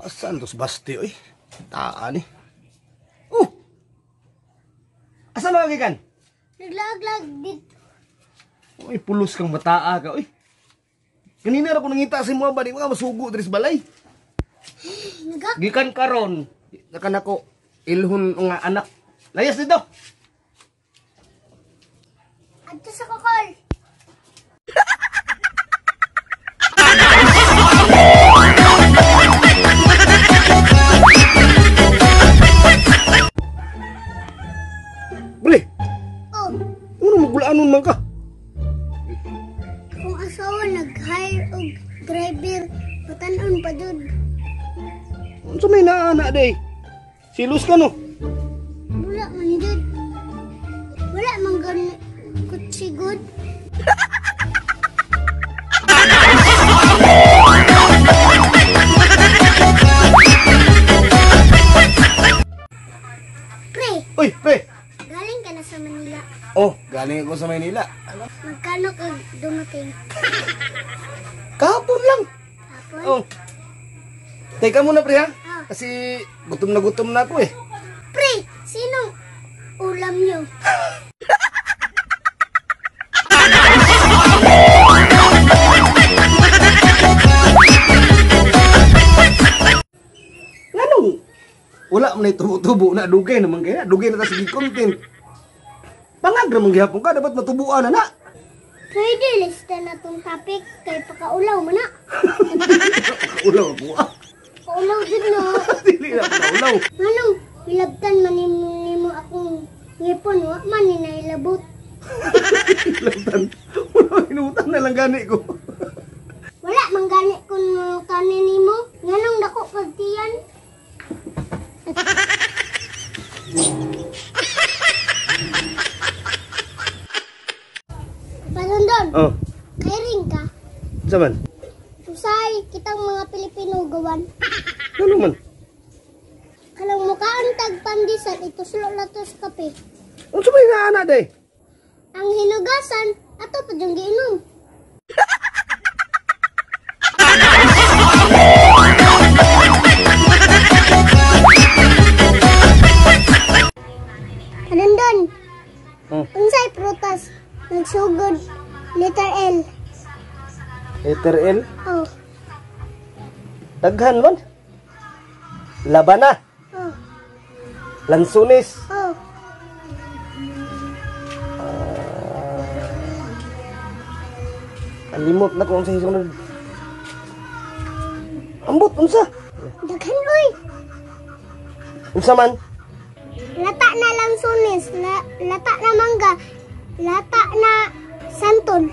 Asan to Basti oy? Taan eh. Oh. Asa man gikan? Naglaag-lag dito. Uy, pulos kang bataa ka oy. Kanina ra ko nangita sa imo ba di mga masugo diri sa balay. Naga? Gikan karon, naka nako ilhon nga anak. Layas dito. Adto sa kokol. Bali. Oh. Ano magulaanon man ka? Akong asawa nag-hire og driver, patanon pa jud. Unsa may naana day? Silos ka no? Wala man jud. Wala man gani kutsi gud. Pre. Uy, pre. Galing ka na sa Manila. Oh, galing ako sa Manila. Magkano ka dumating? Kahapon lang. Kahapon? Oh. Teka muna, pre, ha? Ah. Kasi gutom na ako eh. Pre, sinong ulam nyo? Nganong? Wala man ay tubo-tubo na, dugay naman kaya. Dugay na ta sige content. Pangag naman gihapon ka, dapat matubuan na na. Pwede lista na tong topic kay pakaulaw man na. Pakaulaw ako ah. Pakaulaw jud no. Dili na pakaulaw. Nganong hilabtan man nimo akong ngipon, wa man ni nailabot. Hilabtan. Wala hinutan na lang gani ko. Wala man gani ko kanin nimo. Nganong dako pagtiyan? Palundon. Oh. Kairing ka. Unsa man? Usay kitang mga Pilipino gawan. Ano man? Kanang mukaan tag pandesal ituslo na to sa kape. Unsa may naana day? Ang hinugasan ato pa jung giinom. Palundon. Oh. Unsay prutas nagsugod letter L? Letter L? Oh. Daghan man. Labana. Oh. Lansunis. Oh. Kalimot na ko unsa hisunod. Ambot unsa? Daghan oy. Unsa man? Lata na lansunis, lata na mangga, lata na santol.